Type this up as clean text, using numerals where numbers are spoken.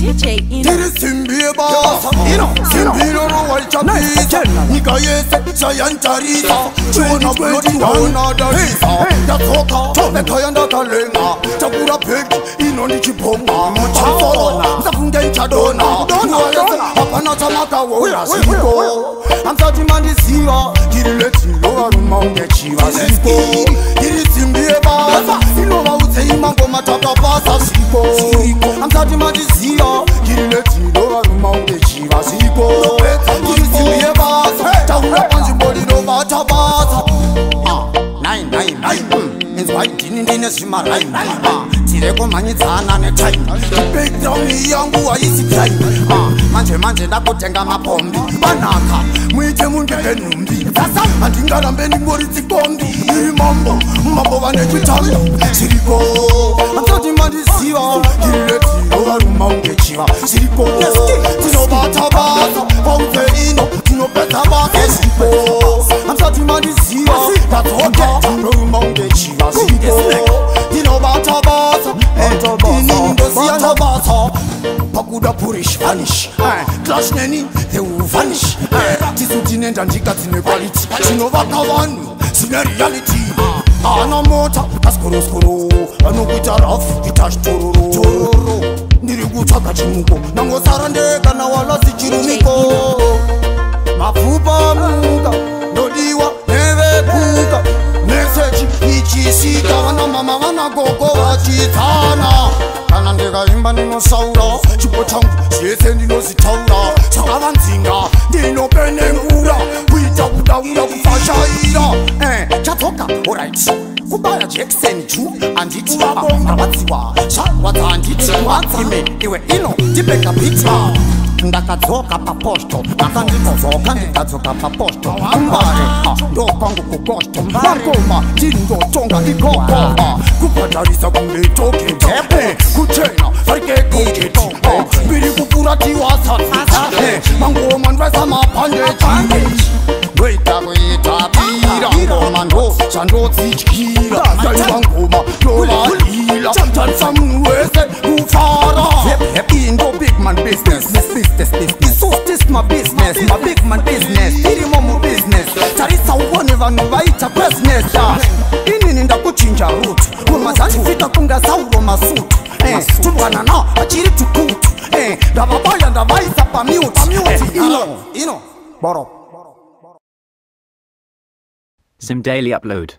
DJ Ino. Tiri simbi yebasa, simbi inorowa ichapisa, nyika yese chayantarisa, chiona buloti darisa. Ndadzoka ekhaya ndakalenga, takura bhegi ino ndichibhonga pamusoro, musafunge ichadona nguva yese, hapana chamakaona zviriko. Hamusati mandiziva, ndiri letilo varuma unge chiva zviriko. Iri simbi yebasa inovaudzei mangoma takapasa zviriko. Hamusati mandiziva, ndiri letilo varuma unge chiva zviriko. Iri simbi yebasa, taura panzvimbo rinovata basa. Nai nai nai, inzwai, ndini ndine zvimaraini, tire kumhanyidzana netime, background yangu haisi crime. Manje manje ndakutenga mapombi vanaka, muite mundipe nhumbi, handingarambe ndingori tsikombi. Iri mambo mambo vane chitanda zviriko. Hamusati mandiziva, ndiri letiro varuma unge chiva zviriko. Tinobata basa paudze ino, tinopedza basa zviriko. Hamusati mandiziva, ndadzoka noruma unge chiva zviriko. Tinobata basa, inini ndosiyana basa pakuda purish vanish, clash neni they will vanish. Tisu tine ndandika dzine quality, tinovaka vanhu zvine reality. Ana mota kaskorosoro vanokuita rafu ita chitororo. Ndiri kutsvaga chimuko, nangosara ndega nawalasi chirumiko. Mapfupa muka ndodiwa nevekuka, meseji ichisvika, vana mama vana gogo vachitsana. Kana ndikaimba ndinosaura chipo changu zvese ndinozvitaura, zvakavanzinga ndinopenengura kuita kudaura kufashaira. Chadzoka alright, kubaya Jackson ju handiti rwadziwa zvarwadza handiti ime iwe ino ndipeka pita. Ndakadzoka paposto, makandidzoka ndikadzoka paposto. Kumbare ndo kwangu kugosto, mangoma ndindotonga ikoko, kubhadharisa kunge toketi, kuchena farike koketi, mbiri kupfuura tiwasa, mangoma ndvaisa mabhandeji, ndoita kuitapira ngoma ndo zvandodzidyira. Ndaiva ngoma ndovahila, tarisa munhu wese kufara. Iyi ndo big man business, business, business. So this my business, my big man business. Irimo mu business, tarisa uone vanhu vaita business. Inini ndakuchinja route, ngoma dzandifita kunga sauro masutu, tubwanana achiri tukutu, ndavabaya ndavaisa pamute. Ino ino boro. Zim Daily Upload.